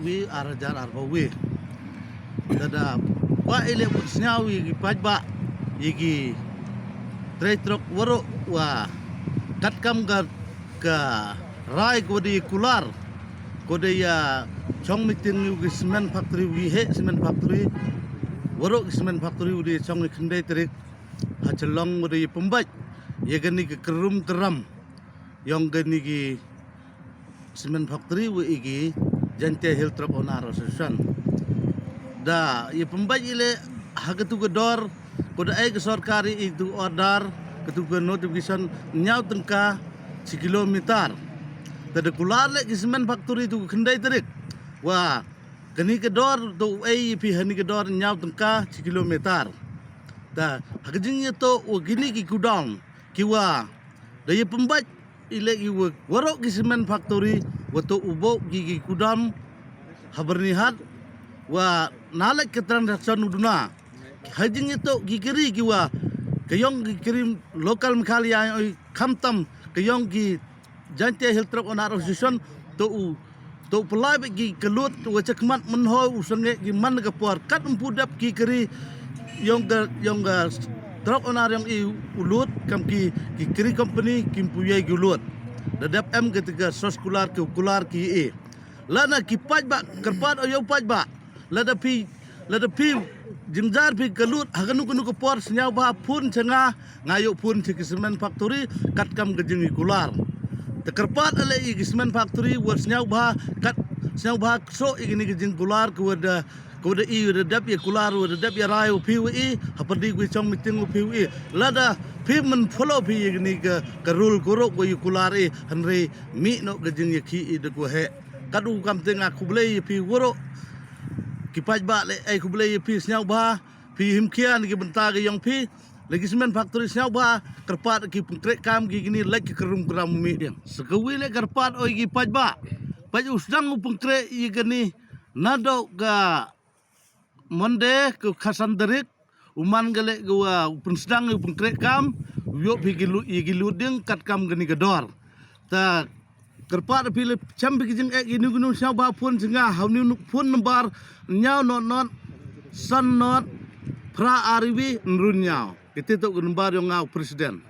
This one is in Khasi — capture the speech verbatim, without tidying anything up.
Wi ar hajar arphew wi. Te da kwah i leh pynsngew ïa ki paidbah, ïa ki trei trok waroh wa katkam ka, ka rai ko da ïa kular, ko da ïa chong meeting ïa ki cement factory, wi heh cement factory, waroh ki cement factory wa da ïa chong ïa khyndai tarik ha Shillong, wa da ïa pynbeit ïa kani ka kyrrum kyrram ïong kani ki cement factory wa i ki Jaintia Hills Truck Owner Association. Da ïa pynbeit i leh ha katu ka dor, ko da ai ka sorkar i tu order, katu ka notification, hynñiew tyngka shi kilometer. Te da kular leh ki cement factory tu ka khyndai tarik wa kani ka dor to u ai ïa phi hani ka dor hynñiew tyngka shi kilometer. Te ha ka jingïatoh wa kini ki godown ki wa da ïa pynbeit i leh ïa wa waroh ki cement factory wa to u buh ki, ki godown ha Byrnihat wa na leh ka transaction u duna. Ha jingïatoh ki kari ki wa ka ïong ki kari local Meghalaya, khamtam ka ïong ki Jaintia Hills Truck Owner Association to u, to u pynlait beit ki ka load wa chakhmat mynhoi u sangeh ki man ka por kat ym pu dep ki kari ïong ka, ïong ka truck owner ïong i u load, kam ki, ki kari company kim pu ïai ki load. Da dep em ka tika sos kular ki kular ki i. Lada ki paidbah, kyrpad o ïa u paidbah, lada phi, lada phi jynjar phi ka load ha kanu kanu ka por, sngewbha phone sha nga, nga ïoh phone sha ki cement factory katkam ka jingïakular. Te kyrpad ale ïa ki cement factory wa sngewbha kat, sngewbha kso ïa kini ki jingkular ki wa da, ki wa da i, wa da dep ïakular, wa da dep ïarai wa phi wa i ha pyrdi ki chong meeting wa phi wa i. Lada phi men follow phi ïa kini ka, ka rule ka rok wa ïakular i, hynrei mih noh ka jingïakhih i da ka wa heh. Kat u kam te nga khublei ïa phi waroh. Ki paidbah le ai khublei ïa phi, sngewbha phi him khia na ki bynta ka ïong phi. Leh ki cement factory sngewbha kyrpad ki pynkhreh kam ki kini leh ki kyrrum kyrram mih diang. Sa ka wi le kyrpad o ïa ki paidbah. Pait u sdang u pynkhreh ïa kini naduh ka Monday ka khatsan tarik, u man ka leh ka wa u pynsdang u pynkhreh kam, u ïoh phi ki load, ïa ki load diang katkam kani ka dor. Ta kyrpad phi le chem phi ki jingeh kini kini sngewbha phone sha nga ha uni u phone number hynñiew not not san not phra ar wi hynriew hynñiew. Kiti to ka number ïong nga u president.